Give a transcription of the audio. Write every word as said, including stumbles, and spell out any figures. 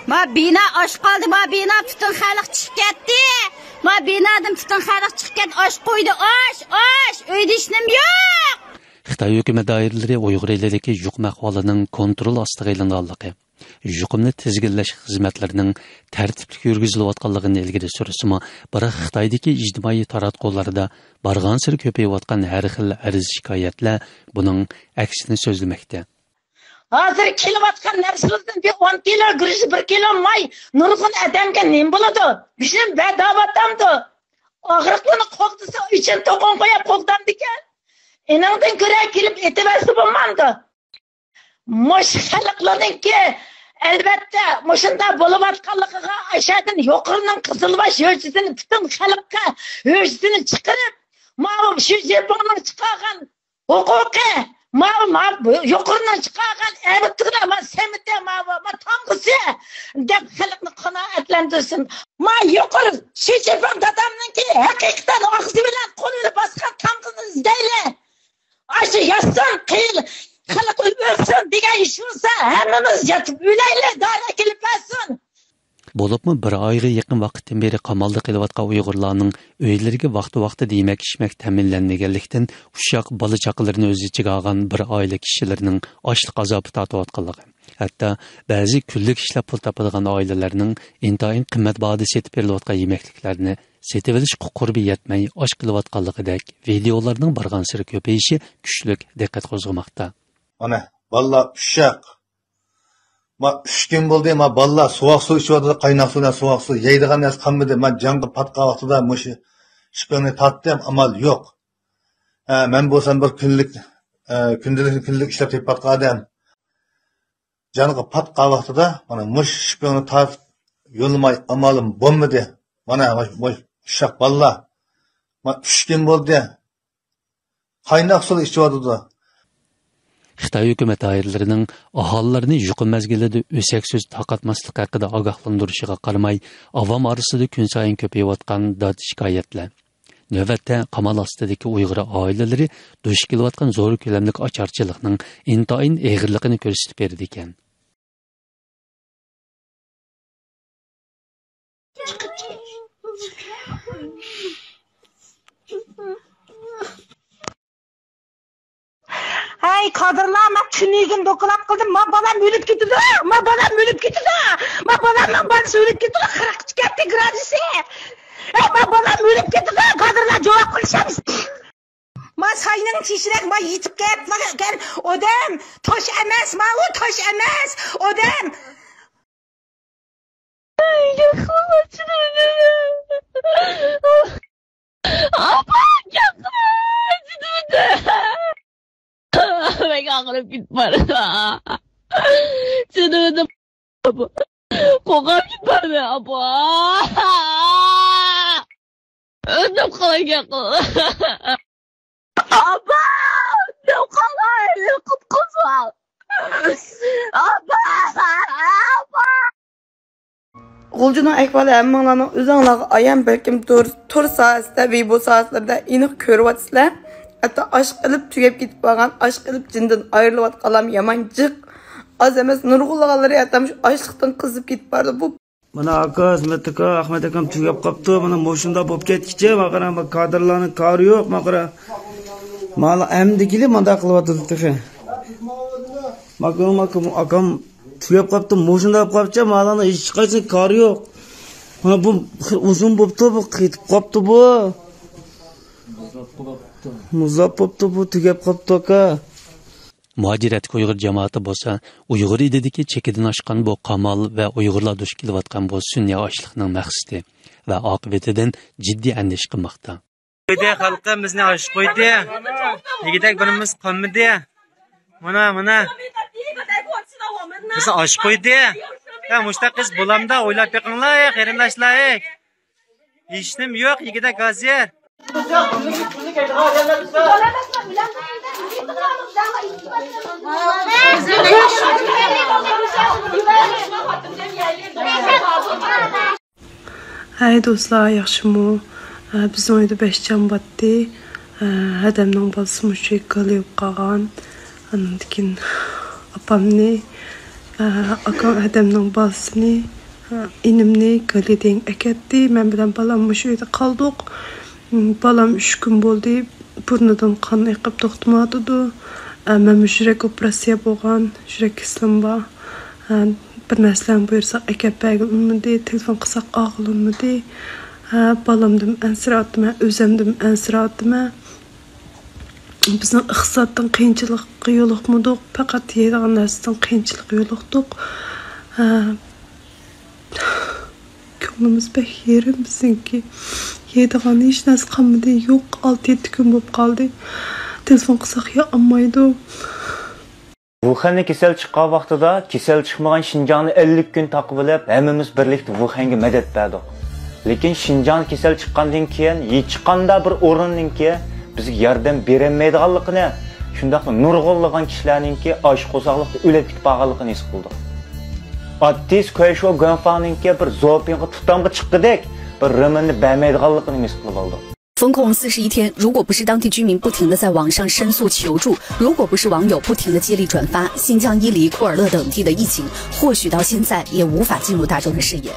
ما بىنا ئاچ قالدى، ما بىنا پۈتۈن خەلق چىقىپ كەتتى. ما بىنادىن پۈتۈن خەلق چىقىپ كەتتى. ئاچ قويدى، ئاچ، ئاچ. ئۆيدە ھېچنېمە يوق. خىتاي ھۆكۈمەت دائىرىلىرى ئۇيغۇر ئېلىدىكى يۇقۇم ئەھۋالىنىڭ كونترول ئاستىغا ئېلىنغانلىقى، يۇقۇمنى تىزگىنلەش خىزمەتلىرىنىڭ تەرتىپلىك يۈرگۈزۈلۈۋاتقانلىقىنى ئىلگىرى سۈرسىمۇ، بىراق خىتايدىكى ئىجتىمائىي تاراتقۇلاردا بارغانسېرى كۆپىيىۋاتقان ھەر خىل ئەرز-شىكايەتلەر بۇنىڭ ئەكسىنى سۆزلىمەكتە. ھازىر كېلىۋاتقان نەرسىلەردىن بىر ئون كىلو گۈرۈچ، بىر كىلو ماي نۇرغۇن ئادەمگە نېمە بولىدۇ؟ بېشىم بەداۋاتامدۇ؟ ئاغرىقلىرىنى قوغدىسا، ئۆيچىن توقۇن قويۇپ قوغدامدىكەن. ئېنىڭدىن كۆرە كېلىپ ئېتىۋەرسە بولمامدۇ؟ مۇشۇ خەلقلەرنىڭكى، ئەلۋەتتە، مۇشۇنداق بولۇۋاتقانلىقىغا ئاشادىن يۇقىرىنىڭ قىزىلباش ھۆججىتىنى پۈتۈن خەلققە ھۆججىتىنى چىقىرىپ، ماۋۇ شى جىنپىڭنىڭ چىقارغان ھوقۇقى، ماۋۇ، ماۋۇ يۇقىرىنىڭ چىقارغان ئەبىتىغرا، ما سەمىتى، ماۋۇ، ما تامغىسى دەپ خەلقنى قانائەتلەندۈرسۇن. ما يۇقىرى شى جىنپىڭ دادامنىڭكى ھەقىقەتەن ئاغزى بىلەن قولى بىلەن باسقان تامغىنى ئىزدەيلى. ئاشۇ يازسۇن، قىل، خەلق ئۆلسۇن دېگەن ئىش بولسا، ھەممىمىز ياتىپ ئۆلەيلى، دارى ئەكېلىپ بەرسۇن. بولۇپمۇ بىر ئايغا يېقىن ۋاقىتتىن بېرى قامالدا قېلىۋاتقان ئۇيغۇرلارنىڭ ئۆيلىرىگە ۋاقتى-ۋاقتىدا يېمەك-ئىچمەك تەمىنلەنمىگەنلىكتىن، ئۇششاق بالا-چاقىلىرىنى ئۆز ئىچىگە ئالغان بىر ئائىلە كىشىلىرىنىڭ ئاشلىق ئازابى تارتىۋاتقانلىقى، ھەتتا بەزى كۈنلۈك ئىشلەپ پۇل تاپىدىغان ئائىلىلەرنىڭ ئىنتايىن قىممەت باھادا سېتىپ بېرىلىۋاتقان يېمەكلىكلەرنى سېتىۋېلىش قۇربى يەتمەي ئاچ قېلىۋاتقانلىقىدەك ۋىدېئولارنىڭ بارغانسېرى كۆپىيىشى كۈچلۈك دىققەت قوزغىماقتا. مانا، بالىلار ئۇششاق. ما، ئۈچ كۈن بولدى، ما، بالىلار سوغۇق سۇ ئىچىۋاتىدۇ، قايناق سۇ بىلەن سوغۇق سۇ. يەيدىغان نەرسە قالمىدى. ما، جانغا پات قالغان ۋاقتىدا مۇشۇ شىپىڭنى تارتتىم، ئامال يوق. ھە، مەن بولسام بىر كۈنلۈك، ئە، كۈندىلىك، كۈنلۈك ئىشلەپ تېپىۋاتقان ئادەم. جانغا پات قالغان ۋاقتىدا، مانا، مۇشۇ شىپىڭنى تارتىپ يوللىماي ئامالىم بولمىدى. مانا، مۇشۇ، مۇشۇ ئۇششاق بالىلار. ما، ئۈچ كۈن بولدى. قايناق سۇ ئىچىۋاتىدۇ. خىتاي ھۆكۈمەت دائىرىلىرىنىڭ ئاھالىلەرنى يۇقۇم مەزگىلىدە ئۆسەكسىز تارقاتماسلىق ھەققىدە ئاگاھلاندۇرۇشىغا قارىماي، ئاۋام ئارىسىدا كۈنسايىن كۆپىيىۋاتقان داد شىكايەتلەر، نۆۋەتتە قامال ئاستىدىكى ئۇيغۇر ئائىلىلىرى دۇچ كېلىۋاتقان زور كۆلەملىك ئاچارچىلىقنىڭ ئىنتايىن ئېغىرلىقىنى كۆرسىتىپ بېرىدىكەن. ھەي، كادىرلار، مەن تۈنۈگۈن دوكلات قىلدىم. ما بالام ئۆلۈپ كېتىدۇ، ما بالام ئۆلۈپ كېتىدۇ، ما بالامنىڭ بالىسى ئۆلۈپ كېتىدۇ، قىرىق ئىككى گرادۇسى. ھەي، ما بالام ئۆلۈپ كېتىدۇ، كادىرلار جاۋاب قىلىشىمىز. ما ساينىڭ تېشىدەك ما يېتىپ كەپتىكەن ئادەم. توش ئەمەس، ماۋۇ توش ئەمەس ئادەم. ئاپا، ياقما، جىدىمدە. مەن ئاغرىپ كېتىپ بارىمەن. جىدىمدە. قورقۇپ كېتىپ بارىمەن، ئاپا. ئۆلۈپ قالاي، ياقما. ئاپا، ئۆلۈپ قالاي، قۇتقۇزۇڭ. ئاپا، ئاپا. غۇلجىنىڭ ئەھۋالى ھەممىڭلارنىڭ ئۆزۈڭلارغا ئايان، بەلكىم تور، تور ساھەسىدە، ۋېيبو ساھەسىلەردە ئېنىق كۆرۈۋاتىسىلەر. ھەتتا ئاشقا ئېلىپ تۈگەپ كېتىپ بارغان، ئاشقا ئېلىپ جېنىدىن ئايرىلىۋاتقانلارمۇ يامان جىق. ئاز ئەمەس، نۇرغۇنلىغانلىرى ھەتتا مۇشۇ ئاشلىقتىن قىزىپ كېتىپ بارىدۇ. بۇ مانا ئاكا، ئىسمەت ئاكا، ئەخمەت ئاكام تۈگەپ قاپتۇ. مانا مۇشۇنداق بولۇپ كەتكىچە، مانا قارا، كادىرلارنىڭ كارى يوق، مانا قارا. مانا ئەمدىكىلى مانداق قىلىۋاتىدۇ تېخى. ماكا، ماكا، ئاكام تۈگەپ قاپتۇ، مۇشۇنداق بولۇپ قاپچە، مالارنىڭ ھېچقايسىنىڭ كارى يوق. مانا بۇ خېلى ئۇزۇن بوپتۇ، بۇ قېتىپ قاپتۇ بۇ. مۇزلاپ بوپتۇ بۇ، تۈگەپ قاپتۇ ئاكا. مۇھاجىرەتتىكى ئۇيغۇر جامائىتى بولسا ئۇيغۇر ئېلىدىكى چېكىدىن ئاشقان بۇ قامال ۋە ئۇيغۇرلار دۇچ كېلىۋاتقان بۇ سۈنئىي ئاچلىقنىڭ مەقسىتى ۋە ئاقىۋىتىدىن جىددىي ئەندىشە قىلماقتا. قويدى، خەلقىم بىزنى ئاچ قويدى. يېگۈدەك بىرىمىز قالمىدى. مانا، مانا. بىزنى ئاچ قويدى. يا مۇشتاق قىز بولامدا ئويلاپ بېقىڭلار، قېرىنداشلار. ھېچنېمە يوق، يېگۈدەك ھازىر. ھەي دوستلار، ياخشىمۇ؟ ئە، بىزنىڭ ئۆيدە بەش جان باتتى. ئە، ھەدەمنىڭ بالىسى مۇشۇ يەرگە كالا بولۇپ قالغان. ئاندىن كېيىن ئاپامنى، ئە، ئاكام ھەدەمنىڭ بالىسىنى ئىنىمنى گالىدىن ئەكەتتى. مەن بىلەن بالام مۇشۇ ئۆيدە قالدۇق. بالام ئۈچ كۈن بولدى، بۇرنىدىن قان ئېقىپ توختىمايۋاتىدۇ. مەنمۇ يۈرەك ئوپېراتسىيە بولغان، يۈرەك كېسىلىم بار. بىر نەرسىلەرنى بۇيرۇساق ئەكەپ بەرگىلى ئۇنىمىدى، تېلېفون قىلساق ئالغىلى ئۇنىمىدى. بالامدىن ئەنسىرەۋاتىمەن، ئۆزۈمدىن ئەنسىرەۋاتىمەن. بىزنىڭ ئىقتىسادتىن قىيىنچىلىققا يولۇقمىدۇق، پەقەت يەيدىغان نەرسىدىن قىيىنچىلىققا يولۇقتۇق. ھە، كۆڭلىمىز بەك يېرىم بىزنىڭكى. يەيدىغان ھېچ نەرسە قالمىدى، يوق، ئالتە يەتتە كۈن بولۇپ قالدى. تېلېفون قىلساق يا ئالمايدۇ. ۋۇخەندە كېسەل چىققان ۋاقتىدا كېسەل چىقمىغان شىنجاڭنى ئەللىك كۈن تاقىۋېلىپ، ھەممىمىز بىرلىكتە ۋۇخەنگە مەدەت بەردۇق. لېكىن شىنجاڭدا كېسەل چىققاندىن كېيىن ھېچقانداق بىر ئورۇننىڭكى بىزگە ياردەم بېرەلمەيدىغانلىقىنى، شۇنداقلا نۇرغۇنلىغان كىشىلەرنىڭكى ئاچ قورساقلىقتا ئۆلۈپ كېتىپ قالغانلىقىنى ھېس قىلدۇق. ئارتىس كۇەيشۇ گۇەنفاڭنىڭكى بىر زوپىڭغا تۇتامغا چىققۇدەك بىر رېمونتنى بەرمەيدىغانلىقىنى ھېس قىلىپ ئالدۇق. 封控四十一天，如果不是当地居民不停地在网上申诉求助，如果不是网友不停地接力转发，新疆伊犁、库尔勒等地的疫情或许到现在也无法进入大众的视野。